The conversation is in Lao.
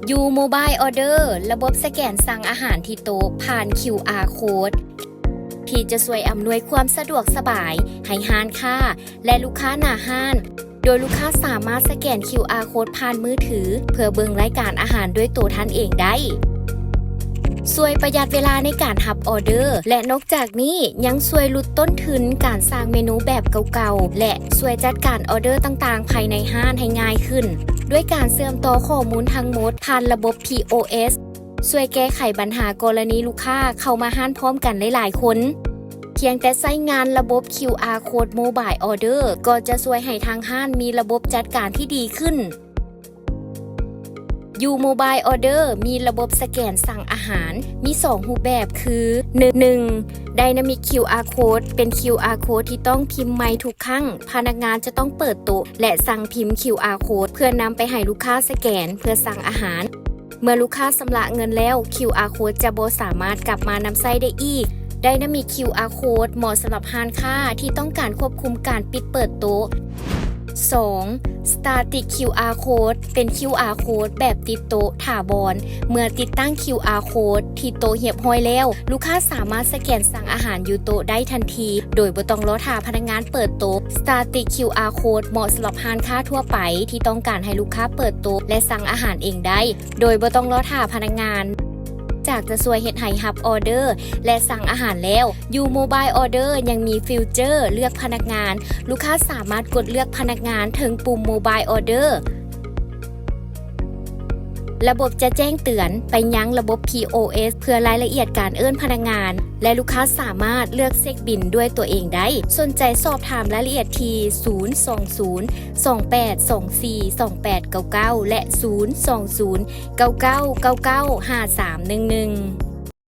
ຢູ່ Mobile Order ລະບົບສະແກນສັ່ງອາຫານທີ່ໂຕະຜ່ານ ຄິວອາ Code ທີ່ຈະຊ່ວຍອຳນວຍຄວາມສະດວກສະບາຍໃຫ້ຮ້ານຄ້າ ແລະ ລູກຄ້າໜ້າຮ້ານ, ໂດຍລູກຄ້າສາມາດສະແກນ ຄິວອາ Code ຜ່ານມືຖື ເພື່ອເບິ່ງລາຍການອາຫານດ້ວຍໂຕທ່ານເອງໄດ້. ຊ່ວຍປະຢັດເວລາໃນການຮັບອອເດີ ແລະ ນອກຈາກນີ້ຍັງຊ່ວຍຫຼຸດຕົ້ນທຶນການສ້າງເມນູແບບເກົ່າໆ ແລະ ຊ່ວຍຈັດການອອເດີຕ່າງໆພາຍໃນຮ້ານໃຫ້ງ່າຍຂຶ້ນ ດ້ວຍການເຊື່ອມຕໍ່ຂໍ້ມູນທັງໝົດຜ່ານລະບົບ ພີໂອເອັສ ຊ່ວຍແກ້ໄຂບັນຫາກໍລະນີລູກຄ້າເຂົ້າມາຮ້ານພ້ອມກັນຫຼາຍໆຄົນ. ພຽງແຕ່ໃຊ້ງານລະບົບ ຄິວອາ Code Mobile Order ກໍຈະຊ່ວຍໃຫ້ທາງຮ້ານມີລະບົບຈັດການທີ່ດີຂຶ້ນ. ຢູ່ Mobile Order ມີລະບົບສະແກນສັ່ງອາຫານ ມີສອງຮູບແບບຄື ໜຶ່ງ ໜຶ່ງ Dynamic ຄິວອາ Code ເປັນ ຄິວອາ Code ທີ່ຕ້ອງພິມໃໝ່ທຸກຄັ້ງ ພະນັກງານຈະຕ້ອງເປີດໂຕະ ແລະ ສັ່ງພິມ ຄິວອາ Code ເພື່ອນຳໄປໃຫ້ລູກຄ້າສະແກນເພື່ອສັ່ງອາຫານ. ເມື່ອລູກຄ້າຊຳລະເງິນແລ້ວ ຄິວອາ Code ຈະບໍ່ສາມາດກັບມານຳໃຊ້ໄດ້ອີກ. Dynamic ຄິວອາ Code ເໝາະສຳລັບຮ້ານຄ້າທີ່ຕ້ອງການຄວບຄຸມການປິດເປີດໂຕະ. ສອງ Static ຄິວອາ Code ເປັນ ຄິວອາ Code ແບບຕິດໂຕະຖາວອນ. ເມື່ອຕິດຕັ້ງ ຄິວອາ Code ທີ່ໂຕະຮຽບຮ້ອຍແລ້ວ, ລູກຄ້າສາມາດສະແກນສັ່ງອາຫານຢູ່ໂຕະໄດ້ທັນທີ ໂດຍບໍ່ຕ້ອງລໍຖ້າພະນັກງານເປີດໂຕະ. Static ຄິວອາ Code ເໝາະສຳລັບຮ້ານຄ້າທົ່ວໄປທີ່ຕ້ອງການໃຫ້ລູກຄ້າເປີດໂຕະ ແລະ ສັ່ງອາຫານເອງໄດ້ໂດຍບໍ່ຕ້ອງລໍຖ້າພະນັກງານ. ຈາກຈະຊ່ວຍເຮັດໃຫ້ຮັບອອເດີ ແລະ ສັ່ງອາຫານແລ້ວ, ຢູ່ Mobile Order ຍັງມີຟີເຈີເລືອກພະນັກງານ. ລູກຄ້າສາມາດກົດເລືອກພະນັກງານເທິງປຸ່ມ Mobile Order. ລະບົບຈະແຈ້ງເຕືອນໄປຍັງລະບົບ ພີໂອເອັສ ເພື່ອລາຍລະອຽດການເອີ້ນພະນັກງານ ແລະ ລູກຄ້າສາມາດເລືອກເຊັກບິນດ້ວຍຕົວເອງໄດ້. ສົນໃຈສອບຖາມລາຍລະອຽດທີ່ ສູນສອງສູນ ສອງແປດສອງສີ່ ສອງແປດເກົ້າເກົ້າ ແລະ ສູນສອງສູນ ເກົ້າເກົ້າເກົ້າເກົ້າ ຫ້າສາມໜຶ່ງໜຶ່ງ.